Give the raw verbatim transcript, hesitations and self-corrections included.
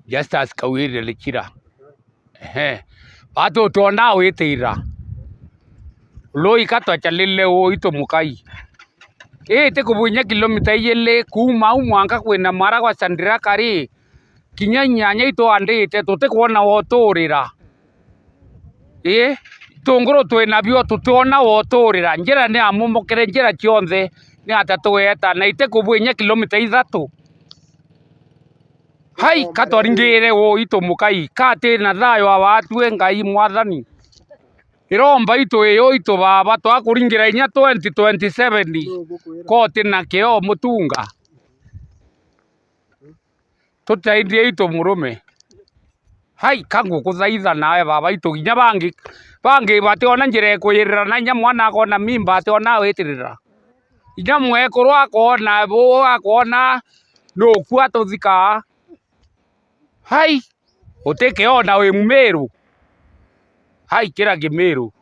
Justus Kawire Lichira. Ehe. Batu twona witira. Lui katwachalile uu itu mukai. Ii ti kubwinya kilomita ijili kuuma au mwanka kwina mara gwa Chandigarh ri, kinya inyanya itwandite tutikwona woturira. Ii, itunguru twinabio tutiona woturira. Njira ni amomokere njira cionthe ni ata tugeta na iti kubwinya kilomita ithatu. Hai, katwaringire uu itu mukai, kati na thayo abatue Ngai Mwathani. Iromba itu iyo itu baba, twakuringira inya twenty twenty-seven, koti na kio mutunga. Tutaithie itu murume. Hai, ka ngukuthaitha nawe baba itu, kinya bangi, bangi bationa njira ikwirira, na inya mwana akona mimba ationa witirira. Inya mwekuru akona, uu akona, nuku atuthikaa. Hai, utikiona wi Mumiru. Hai, kira Kimiru.